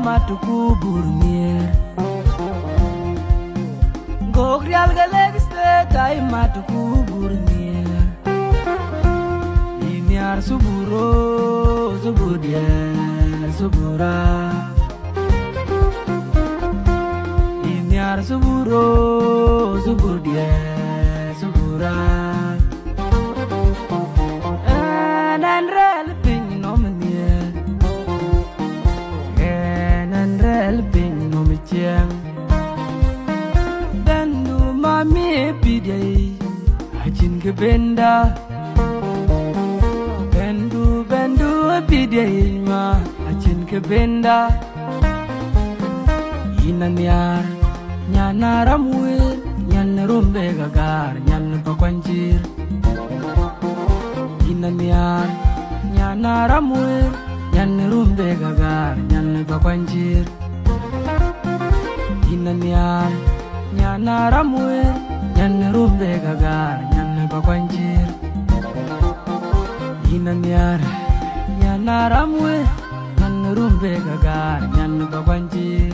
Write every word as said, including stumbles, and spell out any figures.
Mat ku bur nhiɛɛr. Gok rial ke Lake State, ai mat ku bur nhiɛɛr. Ï nhiar suburo, subudiɛ, subura. Ï nhiar suburo, subudiɛ, subura. Ɛn, ɛn rɛl piny nɔm nhiɛɛr. Ɛn, ɛn rɛl piny nɔm ciɛɛŋ. Bɛ̈ndu mami ë pïïr diɛ̈ yic, acïn kë benda. Bɛ̈ndu, bɛ̈ndu ë pïïr diɛ̈ yic ma, acïn kë benda. Yïn anhiar, nyan aram wëër, nyan rum bek agaar, nyan ba kuany cïïr. Yïn anhiar, nyan aram wëër, nyan rum bek agaar, nyan ba kuany cïïr. Yïn anhiar, nyan aram wëër, nyan rum bek agaar, nyan ba kuany cïïr. Yïn anhiar, nyan aram wëër, nyan rum bek agaar, nyan ba kuany cïïr.